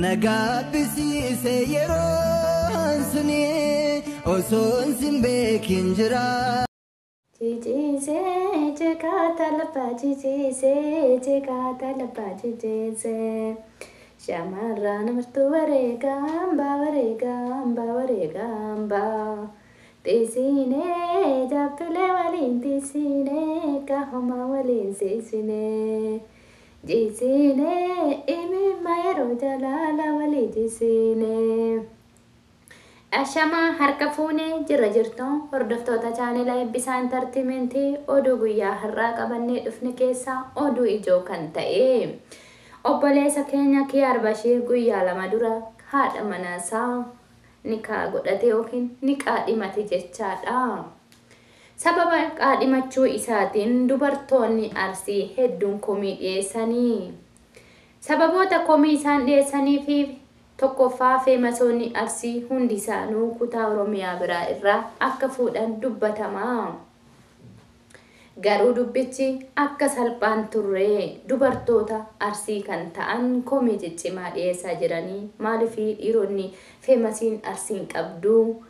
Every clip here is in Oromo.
Nagaabbisiise yeroon suni osoon sin beekin jira. Ciciisee cekaata lafa ciciisee cekaata lafa ciciisee. Shamarran martuu wareegamba wareegamba wareegamba. Tiisinee jaaffilee waliin tiisinee kahoma waliin siisinee. Jiisinee imimma yeroo jalaala walii jiisinee. Ashamaa, harka fuunee jirra jirtu hordoftoota chaanela Eebbisaa Intartimentii. Oduu guyyaa har'aa qabannee dhufne keessaa oduu ijoo kan ta'e, obboleessa keenya Kiyaar Bashiir guyyaa 2 dura haadha manaasaa nikaa godhate yookiin ni qaadhimate jechaadha. Sababa qaadhimachuu isaatiin dubartoonni Arsii hedduun komii dhiyeessanii. Sababoota komii isaan dhiyeessanii fi tokkoffaa, feemasoonni Arsii hundi isaanuu kutaa Oromiyaa biraa irraa akka fuudhan dubbatama. Garuu dubbichi akka salphaan turre. Dubartoota Arsii kan ta'an komii ciccimaa dhiyeessaa jiranii, maaliif dhiironni feemasiin Arsiin qabdu,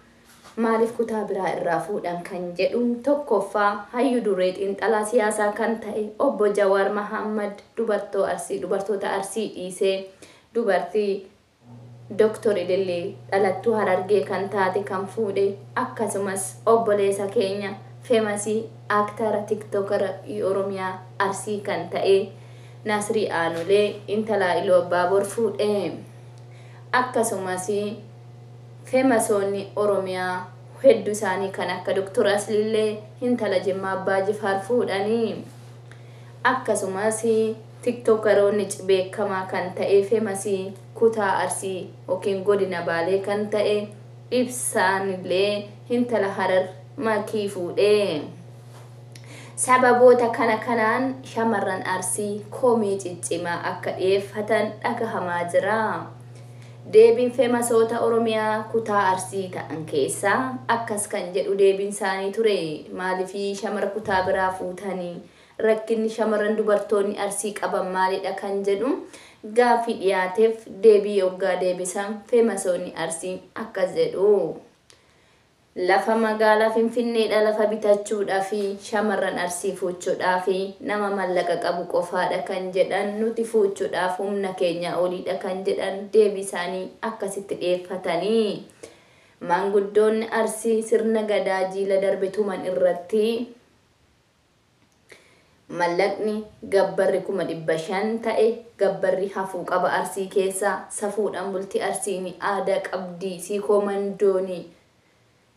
maaliif kutaa biraa irraa fuudhan kan jedhu. Tokkoffaa, hayyu duree xiinxalaa siyaasaa kan ta'e obbo Jawaar Mahammad dubartoota Arsii dhiisee dubartii Dooktor Ilillee dhalattuu Harargee kan taate kan fuudhe, akkasumas obboleessa keenya feemasii aaktara tiktokara Oromiyaa Arsii kan ta'e Nasrii Aanulee intala Iluu Abbaaboor fuudhe. Akkasumas feemasoonni Oromiyaa hedduu isaanii kan akka Dooktor Aslillee intala Jimmaa Abbaa Jifaar fuudhanii. Akkasumas tiktokaroonni beekamaa kan ta'e feemasii kutaa Arsii yookiin godina Baalee kan ta'e Ibsaanillee intala Harar Makii fuudhee. Sababoota kana kanaan shamarran Arsii komii ciccimaa akka dhiyeeffatan dhagahamaa jira. Deebiin feemasoota Oromiyaa kutaa Arsii ta'an keessaa akkas kan jedhu deebiin isaanii ture. Maaliifii shamara kutaa biraa fuutanii, rakkinni shamarran dubartoonni Arsii qaban maalidha kan jedhu gaaffii dhiyaateef deebii yoggaa deebisan feemasoonni Arsii akkas jedhu. Lafa magaalaa Finfinneedha lafa bitachuudhaa fi shamarran Arsii fuuchuudhaa fi nama mallaqa qabu qofaadha kan jedhan, nuti fuuchuudhaaf humna keenya oliidha kan jedhan deebii isaanii akkasitti dhiyeeffatanii. Maanguddoonni Arsii sirna gadaa jiila darbe tuman irratti mallaqni gabbarri 500,000 ta'e gabbarri hafuu qaba, Arsii keessa safuudhaan bultii Arsiin aadaa qabdii, siikoo mandoonii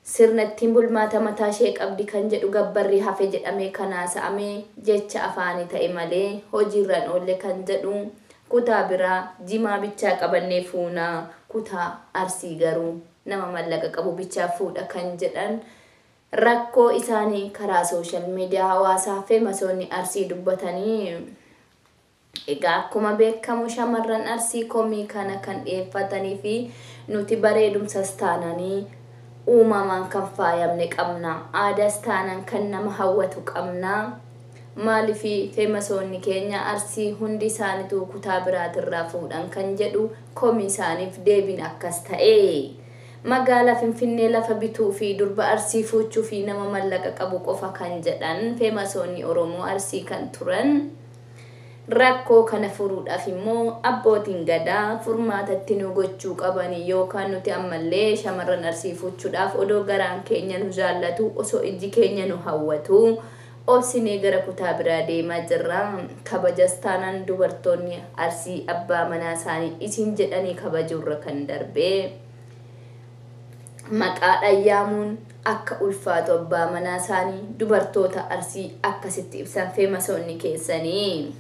sirna ittiin bulmaata mataa ishee qabdi kan jedhu gabbarri hafe jedhamee kan haasa'ame jecha afaanii ta'e malee hojiirraan oolle kan jedhu, kutaa biraa jimaa bichaa qabannee fuunaa, kutaa Arsii garuu nama mallaqa qabu bichaa fuudha kan jedhan rakkoo isaanii karaa sooshaal miidiyaa hawaasaa feemasoonni Arsii dubbatanii. Egaa akkuma beekamu shamarran Arsii komii kana kan dhiyeeffatanii fi nuti bareedumsas taananii uumamaan kan faayamne qabna. Aadaas taanaan kan nama hawwatu qabna. Maaliif feemasoonni keenya Arsii hundi isaaniitu kutaa biraatirraa fuudhan kan jedhu komii isaaniif deebiin akkas ta'e. Magaalaa Finfinnee lafa bituu fi durba Arsii fuuchuu fi nama mallaqa qabu qofa kan jedhan feemasoonni Oromoo Arsii kan turan. Rakkoo kana furuudhaaf immoo abbootiin gadaa furmaatatti nu gochuu qabanii, yookaan nuti ammallee shamarran Arsii fuuchuudhaaf odoo garaan keenya nu jaallatu, osoo ijji keenya nu hawwatu obsinee gara kutaa biraa deemaa jirra. Kabajas taanaan dubartoonni Arsii abbaa manaa isaanii isin jedhanii kabajuurra kan darbee maqaa dhayyaamuun akka ulfaatu abbaa manaa isaanii dubartoota Arsii akkasitti ibsan feemasoonni keessanii.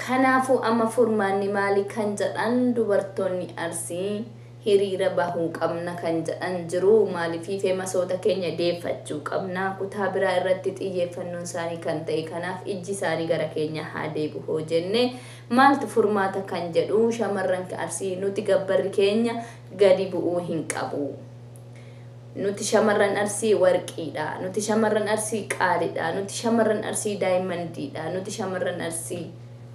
Kanaafuu amma furmaanni maali kan jedhan dubartoonni Arsii hiriira bahuu qabna kan jedhan jiru. Maaliifii feemasoota keenya deeffachuu qabna, kutaa biraa irratti xiyyeeffannoon isaanii kan ta'e kanaaf ijji isaanii gara keenya haa deebi'u hoo jenne maaltu furmaata kan jedhu, shamarran Arsii nuti gabbarri keenya gadi bu'uu hin qabu. Nuti shamarran Arsii warqiidha. Nuti shamarran Arsii qaaliidha. Nuti shamarran Arsii daayimandiidha. Nuti shamarran Arsii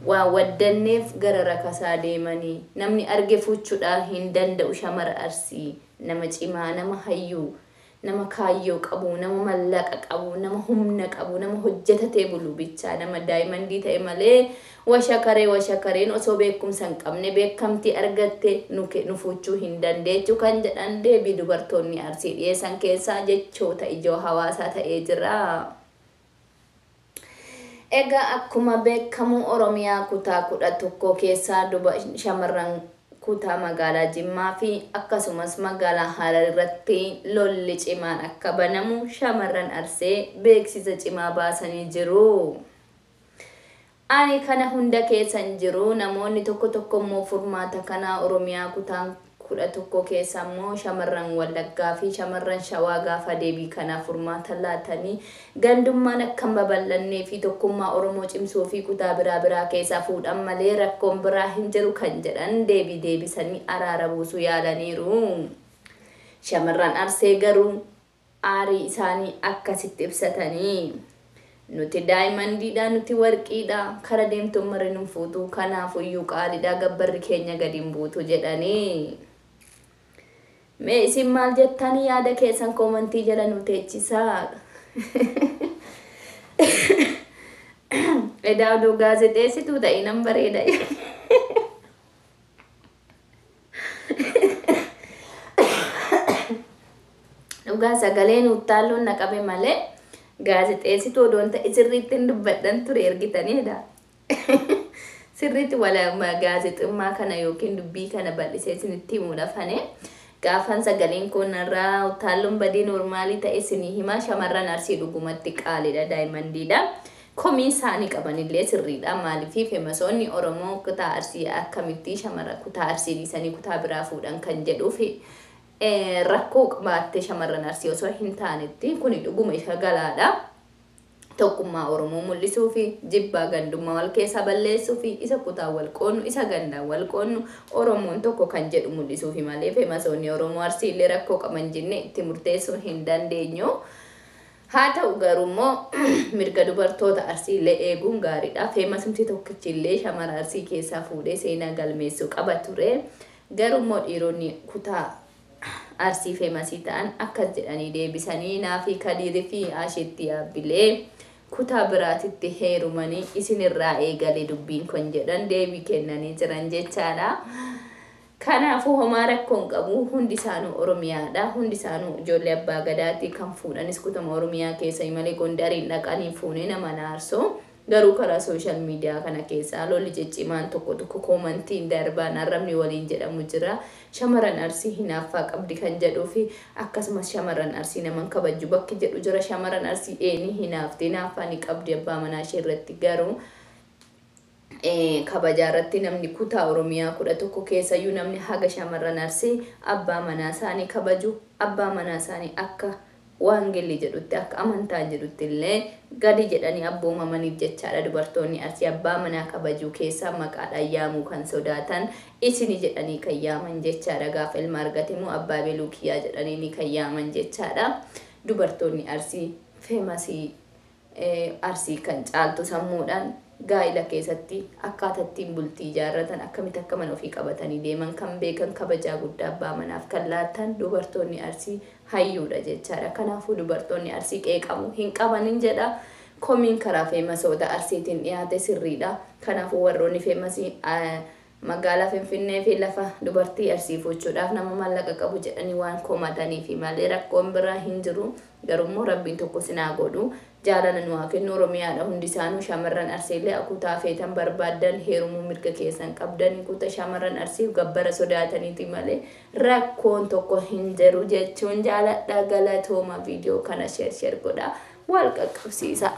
Waan waddanneef gara rakasaa deemanii namni arge fuuchuudhaa hin danda'u. Shamara Arsii nama cimaa, nama hayyuu, nama kaayyoo qabu, nama mallaqa qabu, nama humna qabu, nama hojjetatee bulu bichaa, nama daayimandii ta'e malee washakaree washakareen osoo beekumsa hin qabne beekamtii argatte nu fuuchuu hin dandeechu kan jedhan deebii dubartoonni Arsii dhiyeessan keessaa jechoota ijoo hawaasaa ta'ee jira. Egaa akkuma beekamu Oromiyaa kutaa 11 keessaa shamarran kutaa magaalaa Jimmaa fi akkasumas magaalaa Harar irratti lolli cimaan akka banamu shamarran Arsee beeksisa cimaa baasanii jiru. Ani kana hunda keessan jiru, namoonni tokko tokko immoo furmaata kanaa Oromiyaa kutaan 11 keessa immoo shamarran Wallaggaa fi shamarran Shawaa gaafa deebii kanaaf furmaata laatanii gandummaan akka hin babal'annee fi tokkummaa Oromoo cimsuu fi kutaa biraa biraa keessaa fuudhan malee rakkoon biraa hin jiru kan jedhan deebii deebisanii araara buusuu yaalaniiru. Shamarran Arsee garuu aarii isaanii akkasitti ibsatanii, nuti daayimandiidha, nuti warqiidha, kara deemtuun marri nun fuutu, kanaafuyyuu qaaliidha, gabbarri keenya gadi hin buutu jedhanii. Mee isin maal jettanii? Yaada keessan koomantii jala nu teechisaa. Edaa oduu gaazexeessituu ta'ii nan bareeda. Dhugaa sagaleen uttaalloon na qabe malee gaazexeessituu odoon ta'e sirriitti hin dubbadhan ture ergitaniidha. Sirriitti wala gaazexummaa kana yookiin dubbii kana bal'isee isinitti himuudhaaf hane gaafan sagaleen kun narraa uttaalloon badii noormaalii ta'e isinii himaa. Shamarran Arsii dhugumatti qaaliidha, daayimandiidha. Komii isaanii qabanillee sirriidha. Maaliif feemasoonni Oromoo kutaa Arsii akkamitti shamara kutaa Arsii dhiisanii kutaa biraa fuudhan kan jedhuufi rakkoo qabaattee shamarran Arsii osoo hin taanetti kuni dhuguma isa galaadha. Tokkummaa Oromoo mul'isuu fi jibbaa gandummaa wal keessaa balleessuu fi isa kutaa wal qoonnu, isa gandaan wal qoonnu, Oromoon tokko kan jedhu mul'isuu fi malee feemasoonni Oromoo Arsii illee rakkoo qaban jennee itti murteessuu hin dandeenyu. Haa ta'u garuu immoo mirga dubartoota Arsii illee eeguun gaariidha. Feemasumti tokkichi illee shamara Arsii keessaa fuudhee seenaa galmeessuu qaba ture. Garuu immoo dhiironni kutaa Arsii feemasii ta'an akkas jedhanii deebisanii, naafii Kadiirii fi Asheetti Yaabbilee kutaa biraatitti heerumanii isinirraa eegale dubbiin kun jedhan deebii kennanii jiran jechaadha. Kanaafuu homaa rakkoon qabu, hundi isaanuu Oromiyaadha. Hundi isaanuu ijoollee abbaa gadaati, kan fuudhanis kutama Oromiyaa keessa malee Gondariin dhaqanii fuunee nama naarsoo. Garuu karaa sooshaal miidiyaa kana keessaa lolli ciccimaan tokko tokko koomantiin darbaan arrabni waliin jedhamu jira. Shamarran Arsii hinaaffaa qabdi kan jedhuu fi akkasumas shamarran Arsii naman kabaju bakki jedhu jira. Shamarran Arsii eenii hinaafti, hinaaffaa ni qabdi abbaa manaa ishee irratti, garuu kabajaa irratti namni kutaa Oromiyaa 11 keessayyuu namni haga shamarran Arsii abbaa manaa isaanii kabaju, abbaa manaa isaanii akka waangelli jedhutti, akka amantaan jedhutti illee gadi jedhanii abboomamaniif jechaadha. Dubartoonni Arsii abbaa manaa kabajuu keessaa maqaadhaan yaamuu kan sodaatan isini jedhanii kan yaaman jechaadha. Gaafa ilma argate immoo abbaa beluu kiyyaa jedhanii kan yaaman jechaadha. Dubartoonni Arsii feemasii Arsii kan caaltu sammuudhaan gaa'ila keessatti akkaataa ittiin bultii ijaarratan, akkamitti akka mana ofii qabatanii deeman kan beekan, kabajaa guddaa abbaa manaaf kan laatan dubartoonni Arsii hayyuudha jechaadha. Kanaafuu dubartoonni Arsii qeeqamuu hin qabanin jedha. Komiin karaa feemasoota Arsiitiin dhiyaate sirriidha. Kanaafuu warroonni feemasii magaalaa Finfinnee fi lafa dubartii Arsii fuuchuudhaaf nama maallaqa qabu jedhanii waan komatanii fi malee rakkoon biraa hin jiru. Garuu immoo Rabbiin tokko sinaa godhu, jaalala nu haa kennu. Oromiyaadha hundi isaanuu. Shamarran Arsiillee kutaa feetan barbaaddan heerumuu mirga keessan qabdan. Kutaa shamarran Arsii gabbara sodaataniiti malee rakkoon tokko hin jiru jechuun jaaladha. Galatooma, viidiyoo kana share share godha, wal qaqqabsiisa.